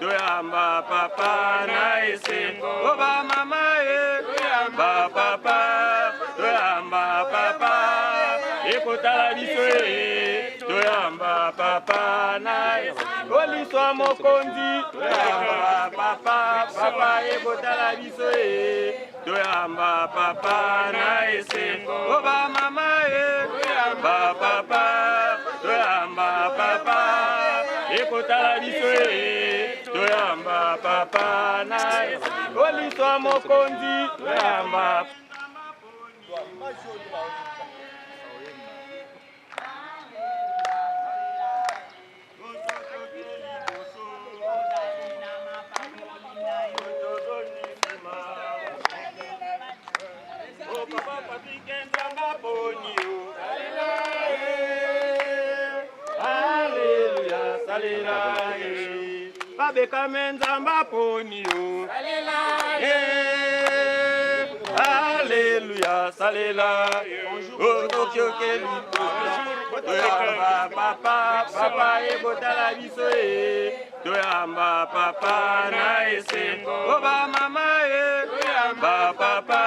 Toyamba papa na esengo. O ba mama e. Toyamba papa. Toyamba papa. Ekotala biso e. Toyamba papa na esengo. Oliswa mokonzi. Toyamba papa. Papa ekotala biso e. Toyamba papa na esengo. O ba mama e. Toyamba papa. Toyamba papa. Ekotala biso e. Toyamba papa na esengo. Oliswa mokonzi. Toyamba. Babekame nzambe aponi yo. Alléluia, salela. Otokiokeli. Toyamba papa, papa ekotala biso e. Toyamba papa na esengo. O ba mama e. Toyamba papa,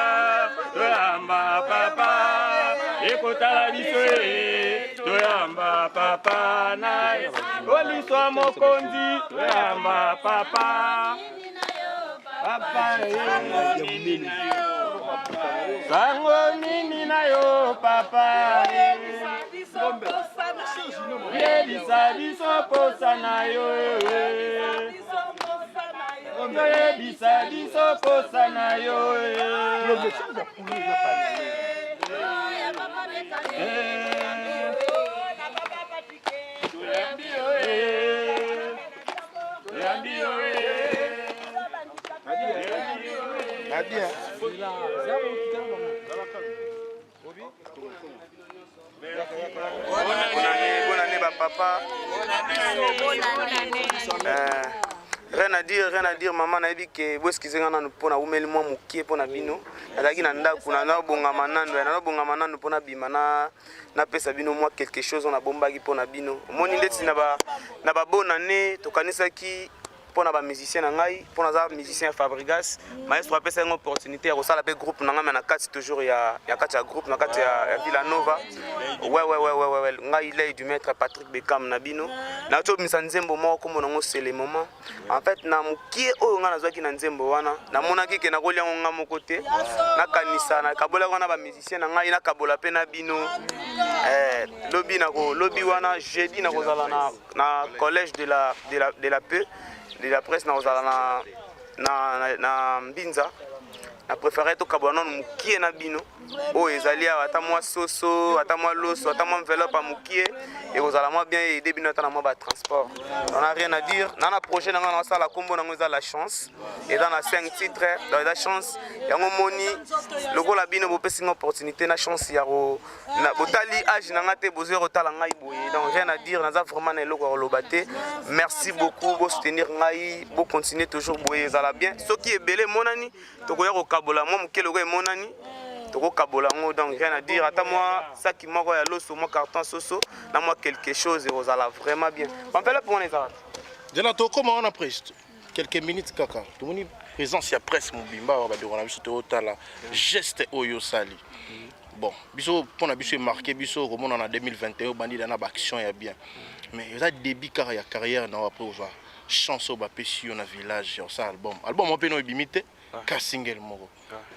toyamba papa ekotala biso e. Toyamba papa na esengo. Oliswa mokonzi, toyamba papa. Papa e. Sango nini na yo papa yebisa biso posa na yo yebisa biso posa na yo toyambi yo Nadia. Bonne année, ba papa. Euh, rien à dire, rien à dire, maman nayebi ke boeskize nga nanu mpo naumeli mwa mokie mpo na bino. Nazalaki na ndako nazobongama nanu, nazobongama nanu mpo nabima na napesa bino mwa quelque chose oyo nabombaki mpo na bino. Omoni ndeti na ba na ba bonne année tokanisaki mpo na bamusicien na ngai mpo naza musicien ya Fabregas maestro apesa yango opportunité ya kosala mpe groupe na ngai me na kati toujours ya, ya kati ya groupe na kati ya, ya Villa Nova ouais, ouais, ouais, ouais, ouais, ngai l'œil du maître Patrick Beckham na bino nauti obimisa nzembo moko kombo nango c'est le moment en fait na mokie oyo ngai nazwaki na nzembo wana namonaki ke nakolia yango ngai moko te nakanisa nakabolaki wana bamusicien na ngai nakabola mpe na bino eh, lobi nako lobi wana jeudi nakozala na na collège de la, de la, de la paix de la presse nakozala na, na, na, na mbinza na préféré tokabola nano mokie na bino oyo ezali awa ata mwa soso ata mwa loso ata mwa enveloppe ya mokie ekozala mwa bien aide bino ata na mwa batransport on a rien à dire na na projet na ngai naosala nkombo nango eza la chance eza na 5 titres donc eza chance yango moni lokola bino bopesi nga opportunité na chance ya na botali age na nga te bozwi kotala ngai boye donc rien à dire naza vraiment na eloko ya koloba te merci beaucoup bosoutenir ngai bocontinue toujours boye ezala bien soki ebele emonani tokoya kokabola mwa moke lokola emonani tokokabola yango donc rien à dire ata mwa saki moko ya loso mwa carton soso na mwa quelque chose ekozala vraiment bien bampelope wana ezalaka nzela tokóma wana preste quelques minutes kaka tomoni présence ya presse mobimba awa bandeko na biso toyotala geste oyo osali bon biso mpona biso emarke biso komona na 2021 obandi na baaction ya bien mais eza début kaka ya carrière na yo après ozwa chance oyo bapesi yo na village ya osala album album moko mpe no ebimi te ka single moko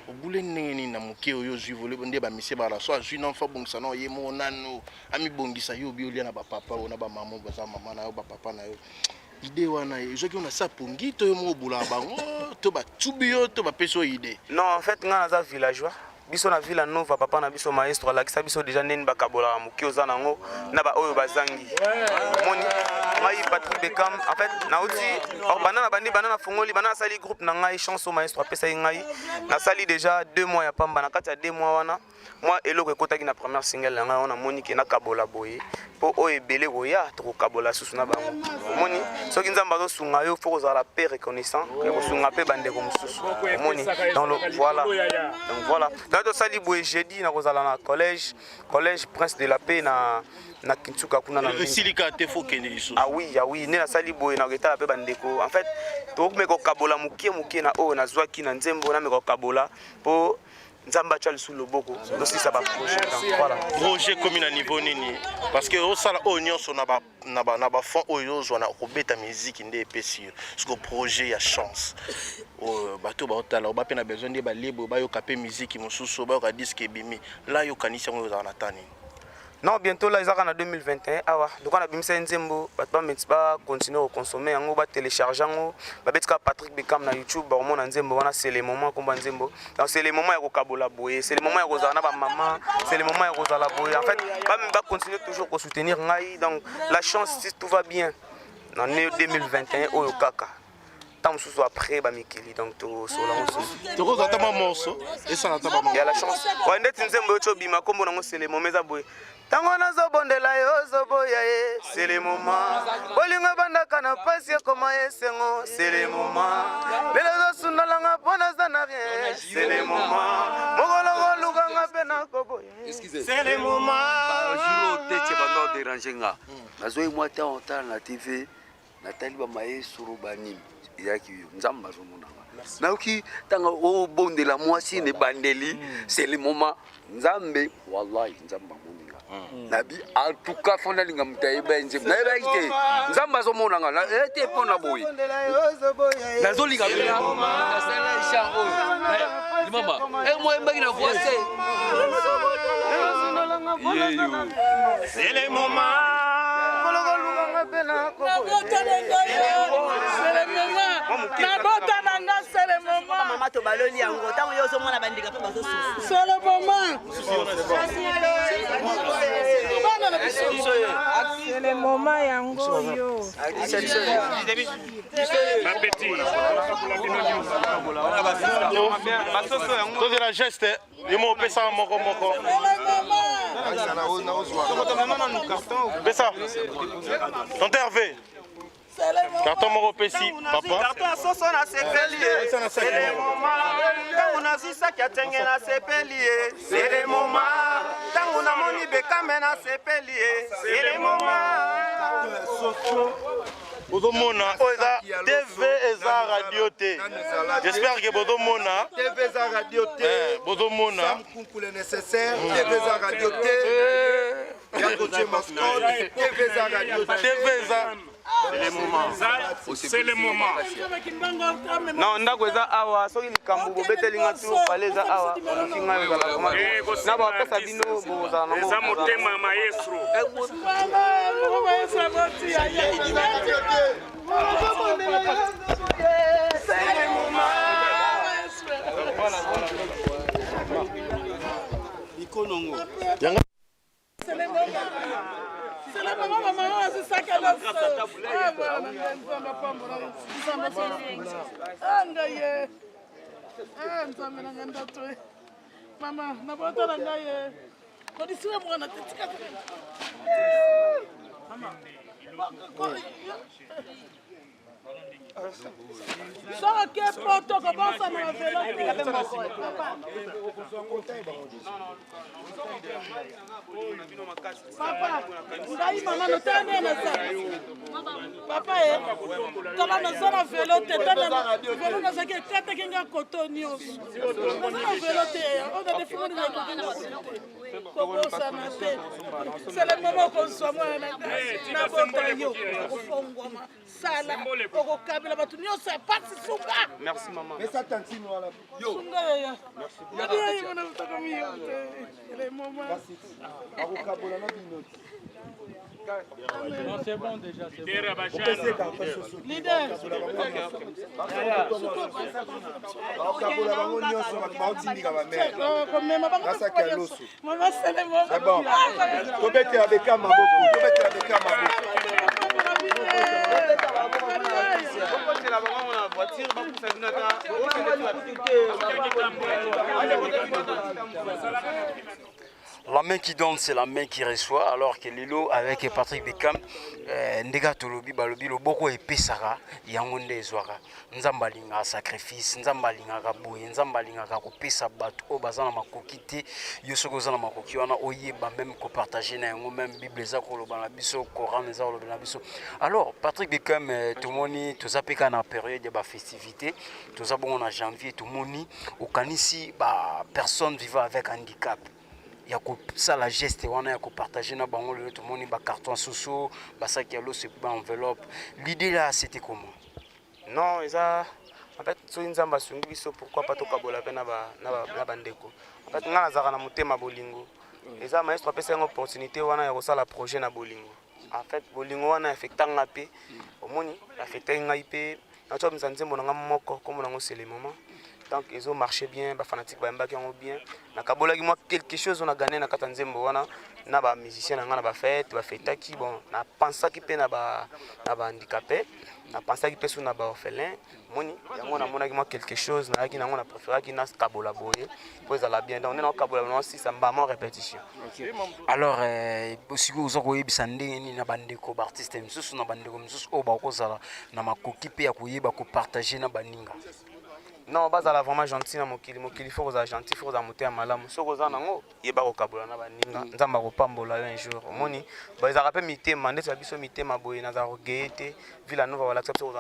obule ndenge nini na moke oyo ozwi vole nde bamisie bala so azwi na mfa abongisa na ye moko nano amibongisa yo obi olia na bapapa oyo na bamama baza mama na yo bapapa na yo idée wana ezwaki yo na sa pongi to yo moko obulaka bango to batubi yo to bapesi yo idée non en fait ngai naza villageois biso na Villa Nova papa na biso maestro alakisa biso deja ndeni bakabolaka moke oza nango na baoyo bazangi omoni ngai Patrick Beckham en fait nauti banda na bandi banda nafungoli banda nasali groupe na ngai chance oyo maestro apesaki ngai nasali déjà 2 mois ya pamba na kati ya 2 mois wana. Mwa eloko ekotaki na première single na ngai wana, namoni ke nakabola boye mpo oyo ebele koya, tokokabola susu na bango. Omoni, soki Nzambe azosunga yo, faut kozala pe reconnaissant ya kosunga mpe bandeko mosusu. Omoni, donc voilà, donc voilà, donc tosali boye. Jeudi nakozala na collège Prince de la Paix na Kinsuka kuna na Esilika te, faut kende lisusu. Ah oui, ah oui, nde nasali boye, naketala mpe bandeko. En fait, tokomeka kokabola moke moke na oyo nazwaki na nzembo, nameka kokabola mpo Nzambe atya lisusu loboko, tosilisa baprojet. Donc voilà. Projet komi na niveau nini? Parce que osala oyo nyonso na bafond oyo ozwa na kobeta miziki nde epesi yo siko projet ya chance oyo bato baotala oyo bape na besoin nde balibre, bayoka mpe miziki mosusu, bayoka disque ebimi la, yokanisi yango ezala na ta nini? Non, bientôt là, ezaka na 2021 awa. Lokola nabimisa ye nzembo, bato bameti bacontinue koconsommer yango, batélécharge yango, babeti kaka Patrick Bekam na YouTube, bakomona nzembo wana. C'est le moment, komba nzembo. Donc c'est le moment ya kokabola boye, c'est le moment ya kozala na bamama, c'est le moment ya kozala boye. En fait, bacontinue toujours kosoutenir ngai. Donc la chance, si tout va bien, na ne 2021 oyo kaka, ntango mosusu après bamikili, donc tosola mosusu. Tokozwa ata mwa morceau, esala ata ba Ya la chance, ouais, ndeti nzembo oyo tiobima, nkombo nango "C'est le moment". Eza boye: ntango nazobondela ye, ozoboya ye, c'est le moment. Bolingo ebandaka na pasi, ekoma esengo, c'est le moment. Lelo ezosundolanga mpo naza na rien, c'est le moment. Mokolo kolukanga mpe nakoboya. C'est le moment. Jour te tie bando dérange nga, nazoi mwa ntango otala na TV, natali bamaesoro banini ezalaki yo. Nzambe azomonanga, nayoki ntango obondela mwasi na ebandeli, c'est le moment. Nzambe, wallahi, Nzambe amoni nga. Nabi en tout cas, faut nalinga moto ayeba ye nzembo. Nayebaki te Nzambe azomonanga naye te mpo na boye nazolinga mpena nasala chan oyo. Mama e moyembaki na voix se yeyo. C'est le moment. Kololukanga mpe nakoboya. Nabota na ngai, c'est le moment. Nabota na nga, c'est le moment. Mama, tobaloli yango ntango yo ozomona bandika mpe bazosusu. C'est le moment, bana na biso. C'est le moment yango oyo. Bapeti. Basoso yango. Tozela geste yo mo opesaka moko moko. C'est le moment. Tokotomema nanu carton. Pesa tonton Hervé carton moko, opesi papa. Carton ya soso, nasepeli ye. C'est le moment. Ntango nazwi saki ya tenge, nasepeli ye. C'est le moment. Ntango namoni Bekame, nasepeli ye. C'est le moment. Bozomona, oyo eza TV, eza radio te. J'espère que bozomona. TV eza radio te. Bozomona. Sam Kunku le nécessaire, TV eza radio te. Ya Gauthier Mascotte, TV eza radio te. TV eza C'est le moment. Non, ndako eza awa. Soki likambo bobetelinga tu pale, eza awa. Oluki ngai, ozala vraiment na bapesa bino, bozala nango. Eza motema maestro. Mama, maestro aboti ya ye. C'est le moment. Yanga. C'est le moment. C'est le moment, maman, azisaka loso. Ah, mwana na ngai, Nzambe apambola yo. Nzambe apambola. Ah, ngai ye. Ah, Nzambe na ngai, ndoto ye. Mama, nabota na ngai ye. Kodisiwe mwana te, tika te. Mama. Soki oke poto, kobosana na velo te. Papa ngai, mama, notala nde naza papa e. Tala, naza na velo te. Tala velo nazalaki, ekataki nga koto nyonso. Naza na velo te. Oyo na defimoni te, kobosana te. C'est le moment. Okozwa mwana na ngai, nabota yo, okofongwama sala, okokabela bato nyonso ya pasi. Sunga. Merci, mama. Pesa tantine wana. Sunga yaya. Yadi nataka miyo te le moment. Akokabola na bino. Leader Opesi carton soso. Leader. Bakokabola bango nyonso, bato baotindika bamere. Komema bango. Nasaki ya loso. Mama, c'est le moment. C'est bon. Tobetela beka maboko, tobetela beka maboko. Bokotela bango na voiture bapusa bino ata. La main qui donne, c'est la main qui reçoit. Alors que Lilo, avec Patrick Beckham, euh, ndega tolobi balobi loboko epesaka yango nde ezwaka. Nzambe alingaka sacrifice, Nzambe alingaka boye, Nzambe alingaka kopesa bato oyo baza na makoki te. Yo soki oza na makoki wana oyeba même kopartage na yango, même Bible eza koloba na biso, Coran eza koloba na biso. Alors Patrick Beckham, euh, tomoni toza mpe kaka na période ya bafestivité, toza bongo na janvier, tomoni okanisi ba personnes vivant avec handicap ya kosala geste wana ya kopartage na bango. Lelo tomoni bacarton soso, basaki ya loso, epi baenveloppe. L'idée là, c'était comment? Non, eza en fait soki Nzambe asungi biso, pourquoi pas tokabola mpe na bandeko. En fait, ngai nazalaka na motema bolingo. Eza maestro apesa yango opportunité wana ya kosala projet na bolingo. En fait, bolingo wana affecta nga mpe, omoni, affectaki ngai mpe nauti komisa nzembo na nga moko, kombo nango "C'est le moment". Donc ezo marché bien, bafanatique bayambaki yango bien. Nakabolaki mwa quelque chose oyo na gagné na kati ya nzembo wana na bamusicien na nga na bafete bafetaki. Bon, napensaki mpe na bahandicapé, napensaki mpe so na baorphelin. Moni yango, namonaki mwa quelque chose nayaki nango, na préféraki nakabola boye po ezala bien. Donc nde nakokabola naosisa mbama répétition. Alors sikoyo oza koyebisa ndenge nini na bandeko baartiste misusu, na bandeko misusu oyo bakozala na makoki mpe ya koyeba kopartage na baninga? Non, bazala vraiment gentil na mokili. Mokili, faut kozala gentil, faut kozala motema malamu. Soki oza nango, yeba kokabola na baninga, Nzambe akopambola yo un jour. Omoni, ezalaka mpe mitema ndeti ya biso, mitema boye. Nazala orgueil te. Villa Nova balakisa biso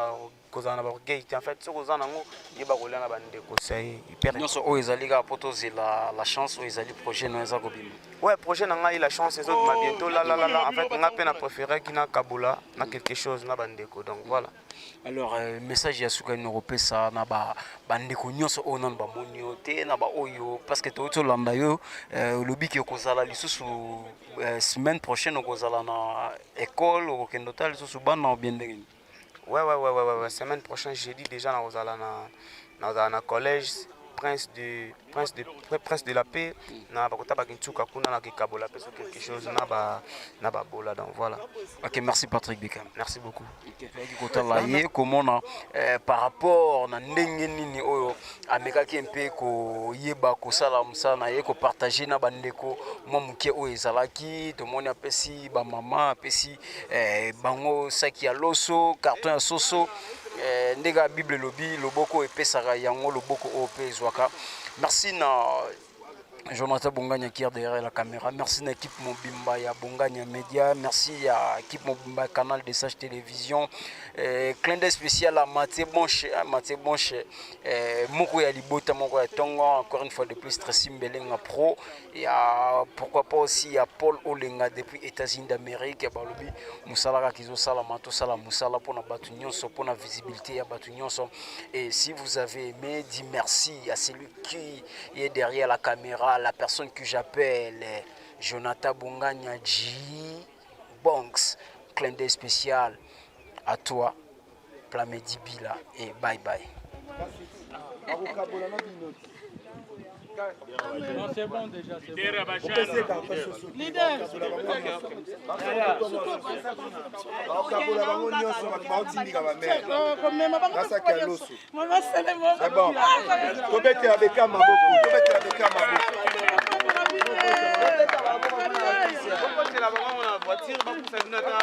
kozala na baorgueil te. En fait, soki oza nango, yeba kolia na bandeko, c'est hyper. Nyonso oyo ezali kaka mpo tozela "La Chance" oyo ezali projet no eza kobima. Ouais, projet na ngai "La Chance" ezobima bientôt lalalala. En fait, nga mpe na préféraki nakabola na quelque chose na bandeko, donc voilà. Alors message ya suka nini okopesa na bandeko nyonso oyo nano bamoni yo te, na baoyo, parce que touti olanda yo, olobi ke okozala lisusu semaine prochaine, okozala na école, okokende otala lisusu bana obie ndenge nini? Ouais, semaine prochaine, jeudi déjà, nakozala na collège Prince de la Paix, na bakota bakintuka kuna, na kikabola mpe so quelque chose na babola, donc voilà. Ok, merci Patrick Beckham. Merci beaucoup. Toyaki kotala ye, komona par rapport na ndenge nini oyo amekaki mpe koyeba kosala mosala na ye, kopartage na bandeko mwa moke oyo ezalaki. Tomoni apesi bamama, apesi bango saki ya loso, carton ya soso. Ndenge ya Bible elobi, loboko oyo epesaka yango, loboko oyo mpe ezwaka. Merci na Jonathan Bongania qui est derrière la caméra. Merci à l'équipe Mobimba ya Bongania Média. Merci à l'équipe Mobimba Canal de Sage Télévision. Clin d'œil spécial à Mathieu Bonche, hein, Mathieu Bonche, Moko ya Libota, Moko ya Tongo, encore une fois de plus, Tracy Mbelenga Pro. Et à, pourquoi pas aussi à Paul Olenga depuis États-Unis d'Amérique, balobi, Moussala Kizo Sala Mato Sala Moussala pour la batu nyonso, pour la visibilité ya batu nyonso. Et si vous avez aimé, dis merci à celui qui est derrière la caméra, la personne que j'appelle Jonathan Bongania G. Bonks. Clin d'œil spécial à toi, Plamedi Bila, et bye bye. Non, c'est bon déjà. C'est bon. Leader. Bakokabola bango nyonso, bato baotindika bamere nasaki ya loso. C'est bon, tobetela beka maboko, tobetela beka maboko. Bokotela bango na voiture bapusa bino ata.